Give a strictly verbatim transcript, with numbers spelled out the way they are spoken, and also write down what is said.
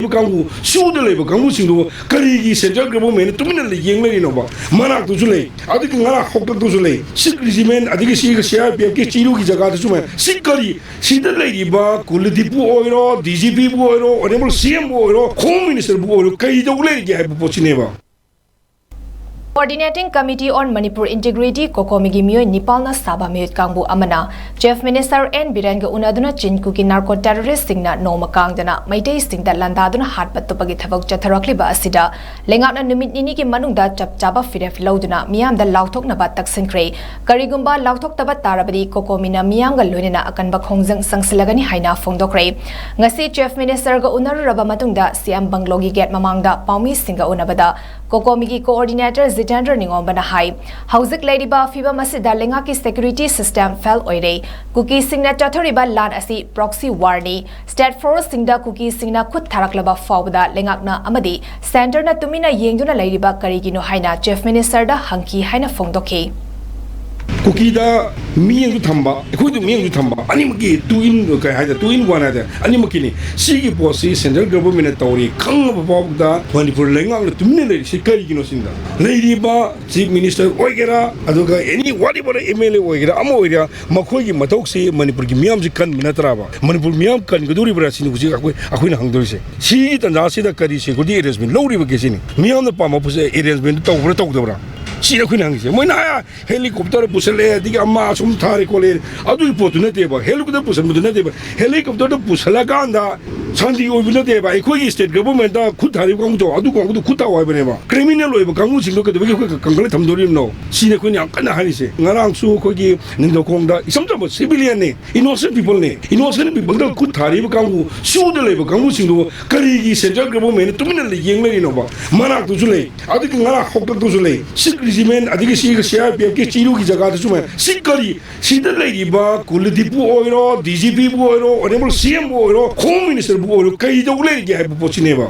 ꯀꯥꯡꯕꯨ, ꯁꯨꯗ ꯂꯩꯕ ꯀꯥꯡꯕꯨꯁꯤꯡꯗꯨꯕꯨ ꯀꯔꯤꯒꯤ central government ꯇꯨꯃꯤꯟꯅ ꯂꯩ, ꯌꯦꯡ ꯂꯩꯔꯤꯅꯣꯕ? ꯃꯅꯥꯛꯇꯁꯨ ꯂꯩ, ꯑꯗꯒꯤ ꯉꯔꯥꯡ ꯍꯧꯇꯛꯇꯁꯨ ꯂꯩ, Sikh regiment, ꯑꯗꯒꯤ ꯁꯤꯒ C R P F ꯀꯤ ꯆꯤꯔꯨꯒꯤ ꯖꯒꯥꯗꯁꯨ ꯃꯌꯥꯝ꯫ ꯁꯤ ꯀꯔꯤ? ꯁꯤꯗ ꯂꯩꯔꯤꯕ ꯀꯨꯜꯗꯤꯞꯄꯨ ꯑꯣꯏꯔꯣ, D G Pꯕꯨ ꯑꯣꯏꯔꯣ, honourable C Mꯕꯨ ꯑꯣꯏꯔꯣ, Home Ministerꯕꯨ ꯑꯣꯏꯔꯣ, ꯀꯔꯤ ꯇꯧ ꯂꯩꯔꯤꯒꯦ ꯍꯥꯏꯕ ꯄꯣꯠꯁꯤꯅꯦꯕ꯫ Coordinating Committee on Manipur Integrity, COCOMIꯒꯤ ꯃꯤꯑꯣꯏ ꯅꯤꯄꯥꯜꯅ ꯁꯥꯕ ꯃꯤꯑꯣꯠ ꯀꯥꯡꯕꯨ ꯑꯃꯅ Chief Minister N Birenꯒ ꯎꯅꯗꯨꯅ ꯆꯤꯟ ꯀꯨꯀꯤ narco terroristꯁꯤꯡꯅ ꯅꯣꯡꯃ ꯀꯥꯡꯗꯅ ꯃꯩꯇꯩꯁꯤꯡꯗ ꯂꯥꯟꯗꯥꯗꯨꯅ ꯍꯥꯠꯄ ꯇꯨꯞꯄꯒꯤ ꯊꯕꯛ ꯆꯠꯊꯔꯛꯂꯤꯕ ꯑꯁꯤꯗ ꯂꯩꯉꯥꯛꯅ ꯅꯨꯃꯤꯠ ꯅꯤꯅꯤꯒꯤ ꯃꯅꯨꯡꯗ ꯆꯞ ꯆꯥꯕ ꯐꯤꯔꯦꯞ ꯂꯧꯗꯨꯅ ꯃꯤꯌꯥꯝꯗ ꯂꯥꯎꯊꯣꯛꯅꯕ ꯇꯛꯁꯤꯟꯈ꯭ꯔꯦ꯫ ꯀꯔꯤꯒꯨꯝꯕ ꯂꯥꯎꯊꯣꯛꯇꯕ ꯇꯥꯔꯕꯗꯤ COCOMIꯅ ꯃꯤꯌꯥꯝꯒ ꯂꯣꯏꯅꯅ ꯑꯀꯟꯕ ꯈꯣꯡꯖꯪ ꯆꯪꯁꯤꯜꯂꯒꯅꯤ ꯍꯥꯏꯅ ꯐꯣꯡꯗꯣꯛꯈ꯭ꯔꯦ꯫ ꯉꯁꯤ Chief Ministerꯒ ꯎꯅꯔꯨꯔꯕ ꯃꯇꯨꯡꯗ C M bungalow ꯒꯤ gate ꯃꯃꯥꯡꯗ ꯄꯥꯎꯃꯤꯁꯤꯡꯒ ꯎꯅꯕꯗ COCOMIꯒꯤ coordinator ꯖꯤꯇꯦꯟꯗ꯭ꯔ ꯅꯤꯉꯣꯝꯕꯅ ꯍꯥꯏ, ꯍꯧꯖꯤꯛ ꯂꯩꯔꯤꯕ ꯐꯤꯕꯝ ꯑꯁꯤꯗ ꯂꯩꯉꯥꯛꯀꯤ security system fail ꯑꯣꯏꯔꯦ꯫ ꯀꯨꯀꯤꯁꯤꯡꯅ ꯆꯠꯊꯔꯤꯕ ꯂꯥꯟ ꯑꯁꯤ proxy warꯅꯤ꯫ State forceꯁꯤꯡꯗ ꯀꯨꯀꯤꯁꯤꯡꯅ ꯈꯨꯠ ꯊꯥꯔꯛꯂꯕ ꯐꯥꯎꯕꯗ ꯂꯩꯉꯥꯛꯅ ꯑꯃꯗꯤ centreꯅ ꯇꯨꯃꯤꯟꯅ ꯌꯦꯡꯗꯨꯅ ꯂꯩꯔꯤꯕ ꯀꯔꯤꯒꯤꯅꯣ ꯍꯥꯏꯅ Chief Ministerꯗ ꯍꯪꯈꯤ ꯍꯥꯏꯅ ꯐꯣꯡꯗꯣꯛꯈꯤ꯫ ꯀꯨꯀꯤꯗ ꯃꯤꯠꯌꯦꯡꯁꯨ ꯊꯝꯕ, ꯑꯩꯈꯣꯏꯗ ꯃꯤꯠꯌꯦꯡꯁꯨ ꯊꯝꯕ, ꯑꯅꯤꯃꯛꯀꯤ two in, ꯀꯩ ꯍꯥꯏꯇꯥꯔꯦ, two in one ꯍꯥꯏꯇꯥꯔꯦ, ꯑꯅꯤꯃꯛꯀꯤꯅꯤ꯫ ꯁꯤꯒꯤ ꯄꯣꯠꯁꯤ central governmentꯅ ꯇꯧꯔꯤ ꯈꯪꯉꯕ ꯐꯥꯎꯕꯗ ꯃꯅꯤꯄꯨꯔ ꯂꯩꯉꯥꯛꯅ ꯇꯨꯃꯤꯟꯅ ꯂꯩꯔꯤꯁꯤ ꯀꯔꯤꯒꯤꯅꯣ ꯁꯤꯅꯤꯗ꯫ ꯂꯩꯔꯤꯕ Chief Minister ꯑꯣꯏꯒꯦꯔꯥ, ꯑꯗꯨꯒ any whatever M L A ꯑꯣꯏꯒꯦꯔꯥ, ꯑꯃ ꯑꯣꯏꯒꯦꯔꯥ, ꯃꯈꯣꯏꯒꯤ ꯃꯊꯧꯁꯤ ꯃꯅꯤꯄꯨꯔꯒꯤ ꯃꯤꯌꯥꯝꯁꯤ ꯀꯟꯕ ꯅꯠꯇ꯭ꯔꯕ? ꯃꯅꯤꯄꯨꯔ ꯃꯤꯌꯥꯝ ꯀꯟꯒꯗꯧꯔꯤꯕ꯭ꯔꯥ ꯁꯤꯅꯤ ꯍꯧꯖꯤꯛ ꯑꯩꯈꯣꯏ, ꯑꯩꯈꯣꯏꯅ ꯍꯪꯗꯣꯔꯤꯁꯦ꯫ ꯁꯤꯒꯤ ꯇꯥꯟꯖꯥꯁꯤꯗ ꯀꯔꯤ security arrangement ꯂꯧꯔꯤꯕꯒꯦ ꯁꯤꯅꯤ꯫ ꯃꯤꯌꯥꯝꯅ ꯄꯥꯝꯕ ꯄꯣꯠꯁꯦ arrangement ꯇꯧꯕ꯭ꯔꯥ ꯇꯧꯗꯕ꯭ꯔꯥ? ꯁꯤꯅꯤ ꯑꯩꯈꯣꯏꯅ ꯍꯪꯉꯤꯁꯦ꯫ ꯃꯣꯏꯅ ꯍꯥꯏ, helicopter ꯄꯨꯁꯜꯂꯛꯑꯦ, ꯑꯗꯒꯤ ꯑꯃ ꯑꯁꯨꯝ ꯊꯥꯔꯦ ꯈꯣꯠꯂꯦ, ꯑꯗꯨꯒꯤ ꯄꯣꯠꯇꯨ ꯅꯠꯇꯦꯕ, helicopter ꯄꯨꯁꯟꯕꯗꯨ ꯅꯠꯇꯦꯕ꯫ Helicopterꯗꯨ ꯄꯨꯁꯜꯂꯀꯥꯟꯗ ꯁꯥꯟꯇꯤ ꯑꯣꯏꯕ ꯅꯠꯇꯦꯕ꯫ ꯑꯩꯈꯣꯏꯒꯤ state governmentꯇ ꯈꯨꯠ ꯊꯥꯔꯤꯕ ꯀꯥꯡꯕꯨꯗꯣ, ꯑꯗꯨ ꯀꯥꯡꯕꯨꯗꯣ ꯈꯨꯠ ꯊꯥꯎ ꯍꯥꯏꯕꯅꯦꯕ꯫ Criminal ꯑꯣꯏꯕ ꯀꯥꯡꯕꯨꯁꯤꯡꯗꯣ ꯀꯩꯗꯧꯕꯒꯤ ꯑꯩꯈꯣꯏ ꯀꯪꯈꯠꯂ ꯊꯝꯗꯣꯔꯤꯕꯅꯣ? ꯁꯤꯅꯤ ꯑꯩꯈꯣꯏꯅ ꯌꯥꯝ ꯀꯟꯅ ꯍꯥꯏꯔꯤꯁꯦ꯫ ꯉꯔꯥꯡꯁꯨ ꯑꯩꯈꯣꯏꯒꯤ ꯅꯤꯡꯊꯧꯈꯣꯡꯗ ꯏꯆꯝ ꯆꯝꯕ civilianꯅꯦ, innocent peopleꯅꯦ꯫ Innocent peopleꯗ ꯈꯨꯠ ꯊꯥꯔꯤꯕ ꯀꯥꯡꯕꯨ, ꯁꯨꯗ ꯂꯩꯕ ꯀꯥꯡꯕꯨꯁꯤꯡꯗꯨ ꯀꯔꯤꯒꯤ central governmentꯅ ꯇꯨꯃꯤꯟꯅ ꯂꯩ, ꯌꯦꯡ ꯂꯩꯔꯤꯅꯣꯕ? ꯃꯅꯥꯛꯇꯁꯨ ꯂꯩ, ꯑꯗꯒꯤ ꯉꯔꯥꯡ ꯍꯧꯇꯛꯇꯁꯨ ꯂꯩ, Sikh regiment, ꯑꯗꯒꯤ ꯁꯤꯒ C R P F ꯀꯤ ꯆꯤꯔꯨꯒꯤ ꯖꯒꯥꯗꯁꯨ ꯃꯌꯥꯝ꯫ ꯁꯤ ꯀꯔꯤ? ꯁꯤꯗ ꯂꯩꯔꯤꯕ ꯀꯨꯜꯗꯤꯞꯄꯨ ꯑꯣꯏꯔꯣ, D G Pꯕꯨ ꯑꯣꯏꯔꯣ, honourable C Mꯕꯨ ꯑꯣꯏꯔꯣ, Home Ministerꯕꯨ ꯑꯣꯏꯔꯣ, ꯀꯔꯤ ꯇꯧ ꯂꯩꯔꯤꯒꯦ ꯍꯥꯏꯕ ꯄꯣꯠꯁꯤꯅꯦꯕ꯫